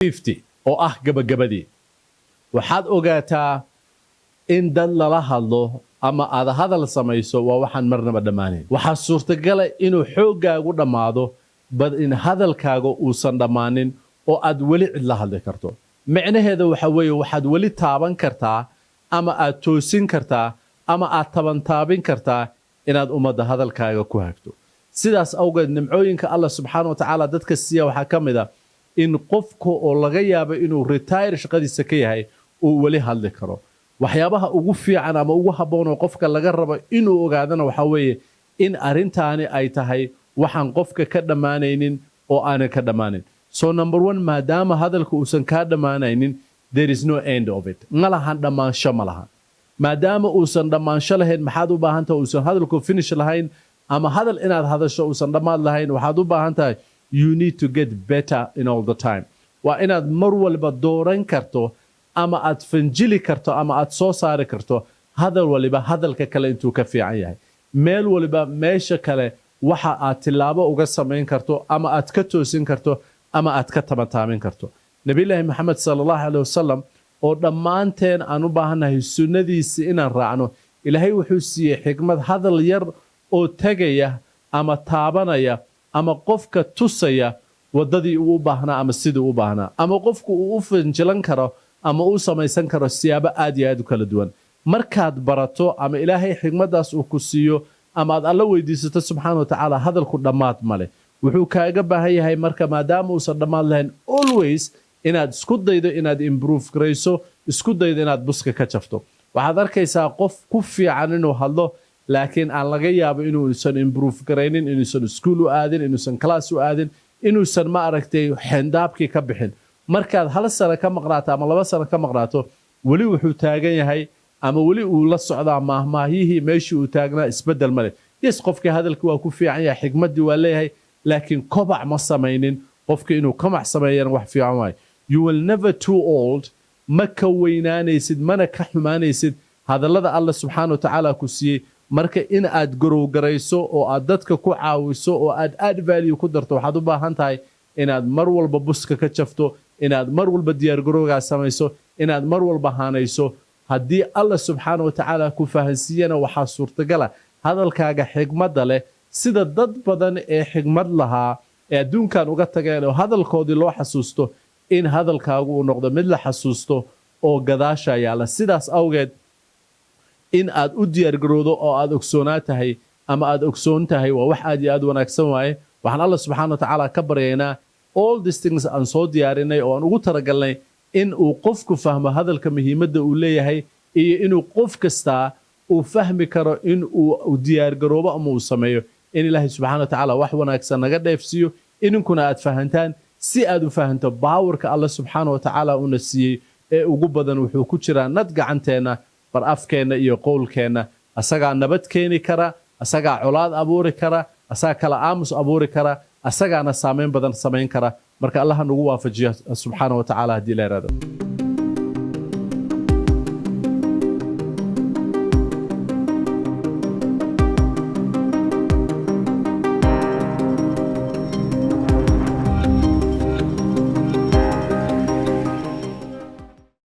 50 oo ah gabagabadii, waxaad ogaataa in dad lala hadlo ama aad hadal samayso waa waxaan marnaba dhammaanayn. Waxaa suurtagala inuu xooggaagu dhammaado, but in hadalkaaga uusan dhammaanin oo aad weli cid la hadli karto. Micnaheeda waxa weeye, waxaad weli taaban kartaa ama aad toosin kartaa ama aad tabantaabin kartaa inaad ummadda hadalkaaga ku hagto. Sidaas awgeed, nimcooyinka Allah subxaana wa tacaala dadka siiya waxaa ka mid a in qofka oo laga yaabo inuu retire shaqadiisa ka yahay uu weli hadli karo. Waxyaabaha ugu fiican ama ugu habboon oo qofka laga rabo inuu ogaadana waxaa weeye in arrintaani ay tahay waxaan qofka ka dhammaanaynin oo aanan ka dhammaanayn. So number one, maadaama hadalka uusan kaa dhammaanaynin, there is no end of it, ma lahan dhammaansho, ma lahan. Maadaama uusan dhammaansho lahayn, maxaad u baahan tahay? Uusan hadalku finish lahayn ama hadal inaad hadasho uusan dhammaad lahayn, waxaad u baahan tahay, you need to get better in all the time. Waa inaad mar walba dooran karto ama aad fanjili karto ama aad soo saari karto hadal waliba hadalka kale intuu ka fiican yahay, meel waliba meesha kale waxa aad tillaabo uga samayn karto ama aad ka toosin karto ama aad ka tamataamin karto. Nabiyulaahi Maxamed sala Allahu caleyh wasalam, oo dhammaanteen aan u baahannahay sunnadiisi inaan raacno, Ilaahay wuxuu siiyey xikmad, hadal yar oo tegaya ama taabanaya ama qofka tusaya waddadii uu u baahnaa ama sidii u baahnaa, ama qofku uu u fanjilan karo ama u samaysan karo siyaabo aad iyo aad u kala duwan. Markaad barato ama Ilaahay xikmaddaas uu ku siiyo ama aad Alla weydiisato subxaana wa tacaala, hadalku dhammaad male. Wuxuu kaaga baahan yahay marka, maadaama uusan dhammaad lahayn, always inaad isku daydo inaad improve garayso, isku daydo inaad buska ka jafto. Waxaad arkaysaa qof ku fiican inuu hadlo, laakiin aan laga yaabo inuusan improve garaynin, inuusan iskuul u aadin, inuusan class u aadin, inuusan, ma aragtay, xendaabkii ka bixin. Markaad hal sano ka maqnaato ama 2 sano ka maqnaato, weli wuxuu taagan yahay ama weli uu la socdaa maahmaahyihii meeshii uu taagnaa, isbeddel male. Yes, qofkii hadalkii waa ku fiican yahay, xikmaddii waa leeyahay, laakiin kobac ma samaynin. Qofka inuu kobac sameeyana wax fiican waayo. You will never too old, ma ka weynaanaysid mana ka xumaanaysid hadallada Alla subxaana wa tacaala ku siiyey. Marka in aad garowgarayso oo aad dadka ku caawiso oo aad add value ku darto, waxaad u baahan tahay inaad mar walba buska ka jafto, inaad mar walba diyaargarowgaa samayso, inaad mar walba haanayso. Haddii Alla subxaana wa tacaala ku fahansiiyana, waxaa suurtagala hadalkaaga xigmadda leh, sida dad badan ee xigmad lahaa ee adduunkan uga tageen oo hadalkoodii loo xasuusto, in hadalkaagu uu noqdo mid la xasuusto oo gadaasha yaalla. Sidaas awgeed, in aad u diyaargarowdo oo aad ogsoonaa tahay ama aad ogsoon tahay waa wax aad iyo aad wanaagsan waaye. Waxaan Alla subxaana wa tacaala ka baryaynaa all these things aan soo diyaarinay oo aan ugu talagalnay in uu qofku fahmo hadalka muhiimadda uu leeyahay iyo inuu qof kastaa uu fahmi karo in uu diyaargaroobo ama uu sameeyo, in Ilaahay subxana wa tacaala wax wanaagsan naga dheefsiiyo, idinkuna aad fahantaan. Si aad u fahanto powerka Alla subxaana wa tacaala uuna siiyey ee ugu badan wuxuu ku jiraa nad gacanteenna, bar afkeenna iyo qowlkeenna. Asagaa nabad keeni kara, asagaa colaad abuuri kara, asagaa kala aamus abuuri kara, asagaana saamayn badan samayn kara. Marka Allaha nagu waafajiyo subxaana wa tacaala haddii la yidhaahdo.